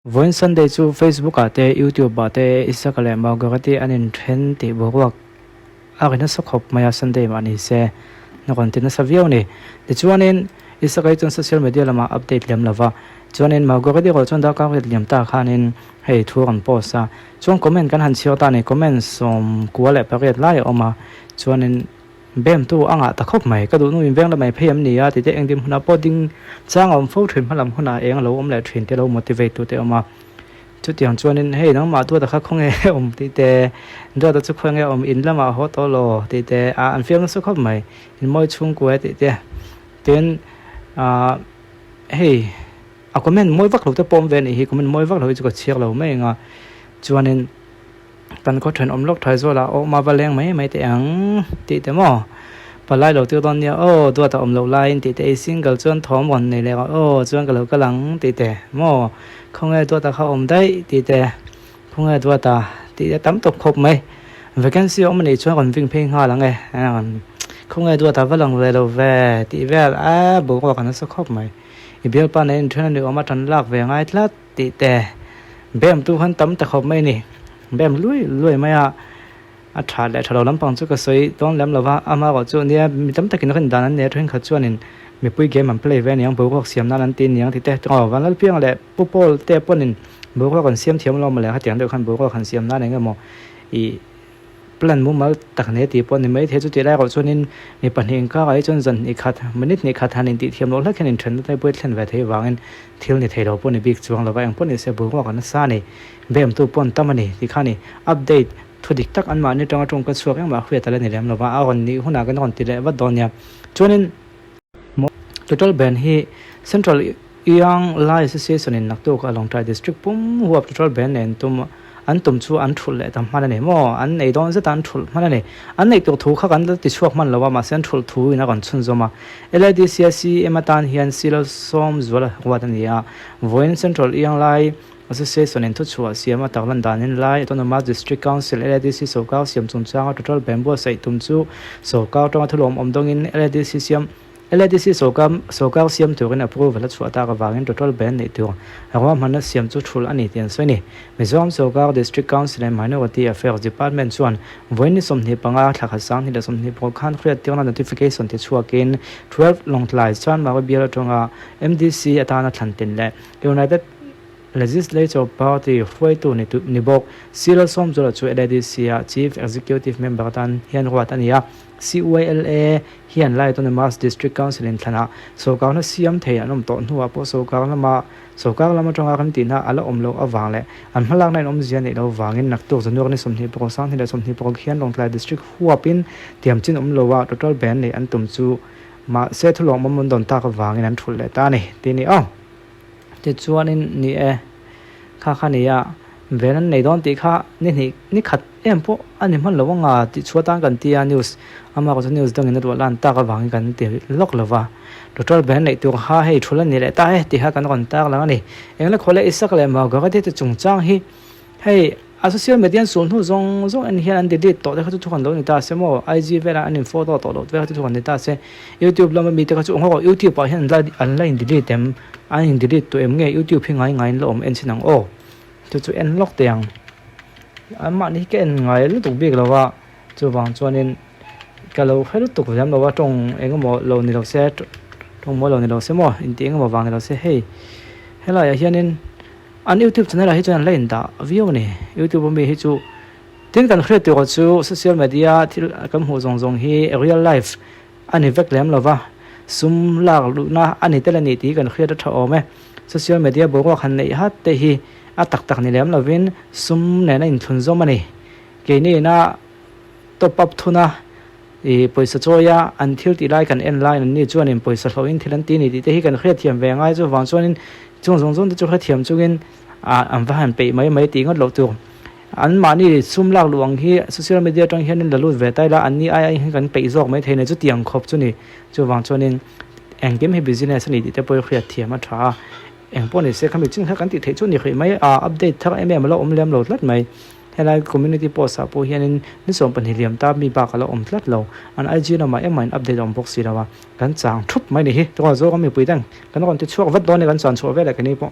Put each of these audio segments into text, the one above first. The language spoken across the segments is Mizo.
Vawiin Sunday chu Facebook ah te YouTube ah te Isaka leh Margareti an inthen tih boruak a ri nasa khawp mai a, Sunday mah ni se na rawn ti nasa viau a ni. Tichuanin Isaka hi chuan social media lamah update lem lo va, chuanin Margareti erawh chuan darkar riat liam ta khanin hei thu a rawn post a, chuan comment kan han chhiar ta a ni, comment 98 lai a awm a, chuanin Bem tu a ngah ta khawp mai, ka duh nu in veng la mai phei em ni a tite engdim hunah pawh ding chang a awm fo thin hmalam hunah eng a lo awm leh thin te lo motivate tu te awm a. Chutiang chuanin hei nangmah duata kha khawnge awm tih te, duata chu khawnge awm in lamah haw tawh law tih te a an fiam nasa khawp mai, in mawi chhungkua e tih te. Tin ah hei a comment mawi vak lo te pawh awm ve a nih hi, comment mawi vak lo hi chu ka chhiar lo mai ang a, chuanin. Kan khaw thenawm lawk thai zualah aw awm a va leng mai mai teh ang tih te maw? Palai lo tir dawn nia aw duat a awm loh laiin tih te ei single chuan thawm rawn nei leh rawh aw chuan ka lo kal ang tih te maw? Khawnge duata kha awm daih tih te khawnge duata tih te tam tawp khawp mai. Vacancy a awm anih chuan rawn ving phei nghal ang e khawnge duata va lang ve lo ve tih vel a boruak a nasa khawp mai. I bialpa nei inthen a ni awm a tan lak ve ngai tlat. Tih te, bem tu khan tam ta khawp mai a ni. Bem lui lui mai a, a tha leh tha lo lampang chu ka sawi dawn lem lo va, amaherawh chu nia mi tam takin rin dan an nei a, thenkhat chuanin mipui game an play ve aniang, boruak siam nan an ti aniang tih te, aw Vanlalpiang leh Pu Paul te pawhin boruak an siam thiam lo maw le, hetiang deuh khan boruak han siam nan eng emaw ih. Plan mumal tak nei tih pawh a ni mai thei. Chutih lai erawh chuanin mi pahnih inkarah hi chuan zan hnih khat, minute hnih khat han intih thiam loh hlek hian inthenna te pawh hi thlen ve thei vangin thil ni thei lo pawh a ni bik chuang lo va, eng pawh ni se boruak a nasa a ni. Bemtu pawh an tam a ni tih kha a ni. Update, Thu dik tak anmahni atanga tawngka chhuak engmah hriat a la ni lem lo va, a rawn nih hunah kan rawn ti leh vat dawn nia. Chuanin. Total ban hi Central Young Lai Association in naktuk a Lawngtlai District pum huap total ban nen tum an tum chu an thulh leh ta hman a ni maw? An nei dawn zet a an thulh hman a ni. An neih tur thu kha kan la ti chhuak hman lo a mahse an thulh thu in a rawn chhunzawm a. LADC a CM atan hian Silo Sawmzuala ruat a ni a. Vawiin Central Young Lai Association in thuchhuah siam a tarlan danin Lai Autonomous District Council, LADC, sawrkar siam chungchanga total ban buatsaih tum chu sawrkar atanga thulawm awm dawngin LADC siam LADC sawrkar sawrkar siam turin approval a chhuah tak avangin total ban neih tur ruahmanna siam chu thul a ni tih an sawi a ni. Mizoram sawrkar District Council and Minority Affairs Department chuan vawiin ni 25 thla khat 2026 khan hriattirna notification ti chhuakin 12 Lawngtlai Chanmari bial atanga MDC atana thlan tin leh United Legislature Party hruaitu ni ni bawk. Cyril Sawmzawla chu LADC-a Chief Executive Member atan hian ruat a ni a. CYLA hian Lai Autonomous District Council inthlanah sawrkarna siam thei an awm tawh hnuah pawh sawrkar lama sawrkar lam atanga remtihna a la awm loh avang leh an hmalakna in awmzia neih loh vangin naktuk January ni 26 2026 hian Lawngtlai District huapin tiamchin awm loa total ban neih an tum chu mahse thulawmawm an dawn tak avangin an thulh leh ta a ni tih a ni aw. Tichuanin ni e, kha kha nia, ven an nei dawn tih kha ni hnih ni khat em pawh a ni hman lo anga tih chhuah tan kan ti a, news ama kawt chu news dangin a duah lan tak avangin kan ti lawk lo va, Total ban neih tur kha hei thul a ni leh ta e tih kha kan rawn tar lang a ni. Engla khawleh Isaka leh Margaret-i te chungchang hi Hei a social media an sul hnu zawng zawng en hian an delete tawh te kha chu thu kan lo ni ta se maw IG velah an in photo tawh loh te kha chu thu kan ni ta se YouTube lama mi te kha chu awng rawh YouTube ah hian an la an la in delete em an in delete tawh em nge YouTube hi ngai ngai in la awm en chin ang aw chu chu en lawk teh ang an mahni hi ka en ngai lutuk bik lo a chuvang chuanin ka lo hre lutuk lem lo a tawng eng emaw lo ni lo se tawng mawi lo ni lo se maw intih eng emaw vang ni lo se hei helai ah hianin. An YouTube channel ah hi chuan an la indah viau a ni. YouTube a mi hi chu tin kan hriat tur chu social media thil kan hmuh zawng zawng hi real life a ni vek lem lo va, sum lak luhna a ni tel a ni tih hi kan hriat a tha awm e. Social media boruak han neih hat te hi a tak tak ni lem lovin sum nen a inthlun zawm a ni. Keini ina top up thuna I pawisa chawi a, an thil tih lai kan en laiin anni chuanin pawisa hlawhin thil an ti a ni tih te hi kan hriatthiam ve angai chuvang chuanin chung zawng zawng te chu hrethiam chungin ah an va han peih mai mai tih ngawt loh tur. An mahni sum lak luh ang hi social media atang hianin la lut ve ta ila anni ai ai hian kan peih zawk mai thei a ni chutiang khawp chu ni. Chuvang chuanin engkim hi business a ni tih te pawh hi hriatthiam a tha a, engpawh ni se khami chin kha kan tih theih chu ni hrih mai a, update thar em em a la awm lem lo tlat mai. Helai community post ah pawh hianin ni 12 liam ta mi bak a la awm tlat lo. An IG lamah engmah in update a awm bawk si lo a, kan chang thup mai ni hi. Tunah Zoram mipui ten kan rawn ti chhuak vat dawn e kan chan chhuah veleh keini pawh.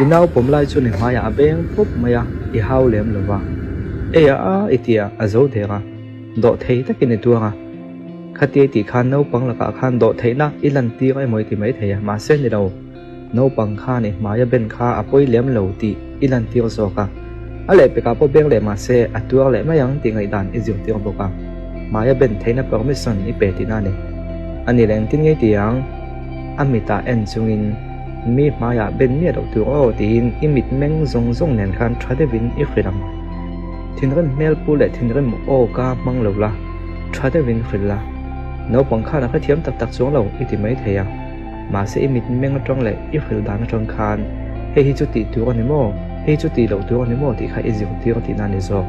I nau pawm lai chuan i hmaiah a beng pawp mai a, i hau lem lo va. Ei a a i ti a, a zo der a. Dawh thei takin i tuar a. Khatia i tih khan naupang lakah khan dawh theihna i lantir emaw i ti mai thei a, mahse ni lo. Naupang khan i hmaia ben kha a pawi lem lo tih i lantir zawk a. A lehpekah pawh beng leh mahse a tuar leh mai ang tih ngaihdan i zirtir bawk a. Hmaia ben theihna permission i pe tihna a ni. A ni leh engtin nge i ti ang? A mitah en chungin mi hmaiah ben miah loh tur aw tiin i mitmeng zawng zawng nen khan tha deuhin i hrilh ang. Thinrim hmel pu leh thinrim aw ka hmang lo la, tha deuhin hrilh la. Naupang khan a hrethiam tak tak chuang lo i ti mai thei a. Mahse i mitmeng atang leh i hrilh dan atang khan hei hi chu tih tur a ni maw, hei chu tih loh tur a ni maw tih kha i zirtir tihna a ni zawk.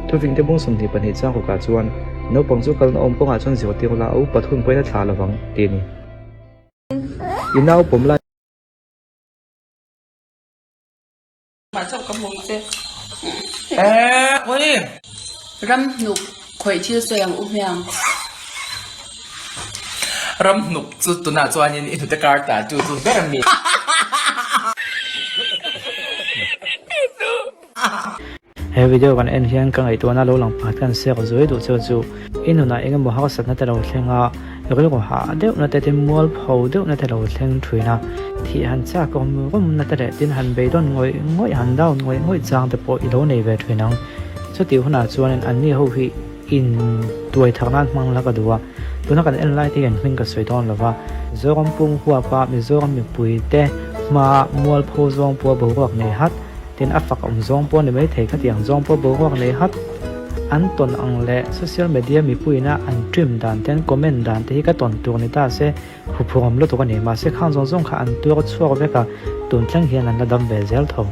Thufingte bung 22 chang rukah chuan naupang chu kalna awm kawngah chuan zirtir la a upat hun pawhin a thlah lovang tih a ni. I nau pawm lai. Mah chauh ka hmu che. Eh, oi! Ram hnuk khawih thil sawi ang u hmiang. Ram hnuk chu tunah chuanin i hnute kar ta chu chu ber mi. He video kan en hian ka ngaihtuahna lo lang pakhat kan share zuai duh cheu chu i nunah eng emaw harsatna te lo thleng a, rilru hah deuhna te tin mualpho deuhna te lo thleng thin a, thih han chak rawm rawmna te leh tin han beidawn ngawih ngawih han down ngawih ngawih chang te pawh i lo nei ve thin ang. Chutih hunah chuanin anni ho hi in tuai thar nan hmang la ka duh a, tuna kan en lai te hian hming ka sawi dawn lo va, Mizoram pum huapa Mizoram mipui te hmaa mualpho zawng pawh boruak nei hat. Tin, a fak awm zawng pawh a ni maithei, khatiang zawng pawh boruak nei hat an tawn ang leh social media mipuiina an trim dan te an comment dan te hi ka tawn tur ni ta se huphurhawm lutuk a ni. Mahse khang zawng zawng kha an tuar chhuak vek a, tun thleng hian an la dam ve zel tho.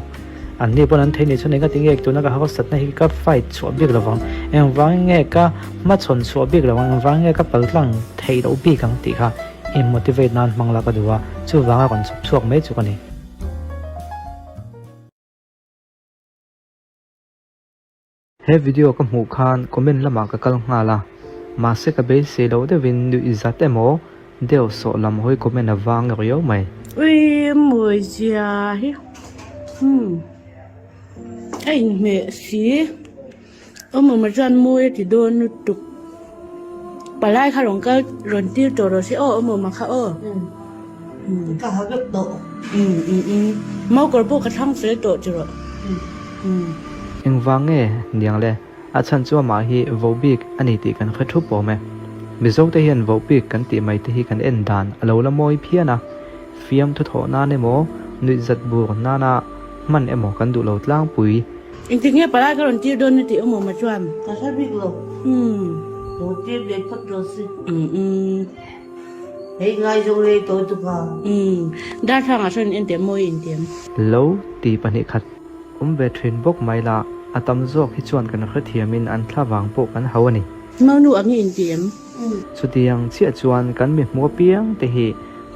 An ni pawn an thei ni chuan engati nge tuna ka harsatna hi ka fight chhuah bik lo vang, engvangin nge ka hmachhawn chhuah bik lo ang, engvangin nge ka paltlang theih loh bik ang tih kha in motivate nan hmang la ka duh a, chuvanga rawn chhawp chhuak mai chu ka ni. He video ka hmuh khan comment lamah ka kal nghal a, mahse ka beisei loh deuhin nuih zat emaw deuh sawh lam hawi comment a vang riau mai. Ui Mawizia hi umm a inhmeh si. Awmawma chuan mawi a ti dawn lutuk. Palai kha rawn kal rawn tir tawh rawh se aw awmawma kha aw. Ka ha vek tawh. Mau kawr pawh ka thlang fel tawh ti rawh. Engvang nge niang le? A chhan chu amah hi vohbik a ni tih kan hre thup awm e. Mizote hian vohbik kan tih mai te hi kan en dan a lo la mawi phian a. Fiamthu thawh nan emaw, nuihzat bur nana hman emaw kan duh lo tlangpui. Engtik nge palai ka rawn tir dawn na tih awm awm a chuan. Ka hre bik lo. Umm. Lo tir ve phawt rawh si. Umm umm. Hei ngaizawng rei tawh tuk a. Umm. Darthlangah sawn in entiam mawi intiam. Lo ti 2 khat awm ve thin bawk mai la, a tam zawk hi chuan kan hrethiamin an thla vang pawh kan hau a ni. Maunu ang i inti em? Chutiang chiah chuan kan mi hmu apiang te hi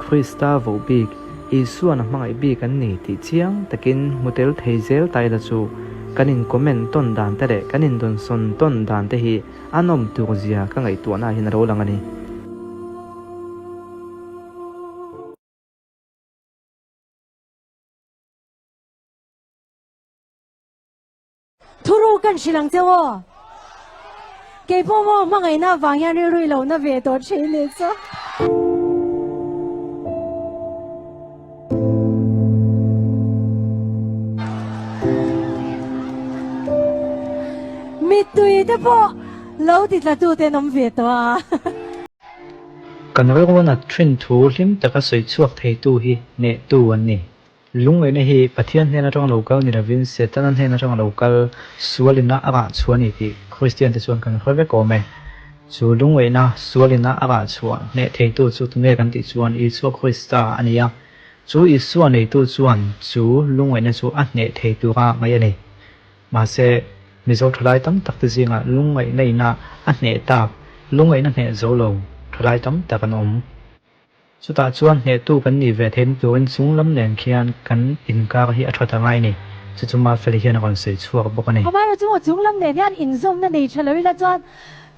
Krista voh bik, Isuan a hmangaih bik an ni tih chiang takin hmu tel thei zel ta ila chu kan in comment tawn dan te leh kan in dawnsawn tawn dan te hi a nawm tur zia ka ngaihtuahna ah hian a lo lang a ni. Thuru kan hrilh ang che aw. Kei pawh maw hmangaihna avang hian rilru i lo na ve tawh thin nih chu. Mittui te pawh lo ti tla tu te an awm ve tawh a. Kan rilru nat thin thu hlim taka sawi chhuak theitu hi hnehtu an ni. Lungngaihna hi Pathian hnen atanga lo kal ni lovin Setana hnen atanga lo kal sualina a rah chhuah a ni tih Kristian te chuan kan hre vek awm e. Chu lungngaihna sualina a rah chhuah hneh theitu chu tunge kan tih chuan Isua Krista a ni a. Chu Isua neitu chuan chu lungngaihna chu a hneh thei tura ngaih a ni. Mahse, Mizo thalai tam tak te zingah lungngaihna ina a hneh tak, lungngaihna hneh zo lo thalai tam tak an awm. Chutah chuan hnehtu kan nih ve theihna turin chung lam nen khian kan inkar hi a tha ta ngai a ni. Chu chu Mafeli hian a rawn sawi chhuak bawk a ni. Amaherawh chu maw chung lam nen hian inzawmna nei tha lo ila chuan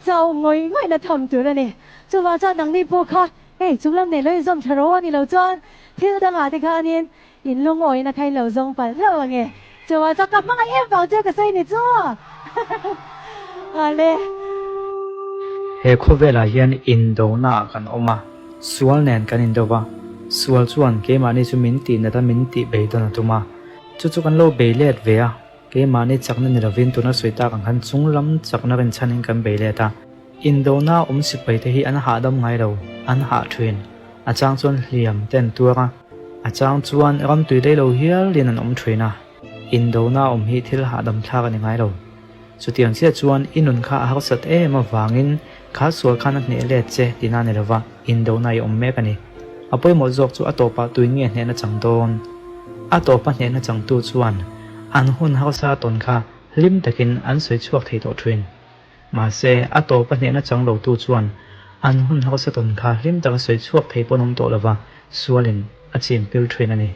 chau ngawih ngawihna tham tur a ni. Chuvang chuan nangni pawh kha hei chung lam nen lo inzawm tha ro a ni lo chuan thil dangah te khanin. In lungawina kha in lo zawng palh hlauh ang e. Chuvang chuan ka hmangaih em vang chu ka sawi ni chu. Ale. He khawvelah hian indona ah kan awm a, sual nen kan indo va, sual chuan keimahni chu min tih nat a min tih beidawn a tum a, chu chu kan lo bei let ve a, keimahni chakna ni lovin tuna sawi tak ang khan chunglam chakna rinchhanin kan bei let a. Indona awm sipai te hi an hahdam ngai lo, an hah thin. A chang chuan hliam te an tuar a, a chang chuan ram tui daih lo hialin an awm thin a, indona awm hi thil hahdam thlak a ni ngai lo. Chutiang chiah chuan i nun kha a harsat em avangin kha sual khan a hneh let che tihna a ni lova, indona i awm mek a ni. A pawimawh zawk chu a tawpah tuin nge hnehna chang dawn? A tawpa hnehna changtu chuan an hun harsa tawn kha hlim takin an sawi chhuak thei tawh thin. Mahse, a tawpa hnehna chang lotu chuan an hun hausa tawn kha hlim taka sawi chhuak thei pawn awm tawh lova, sualin a chim pil thin a ni.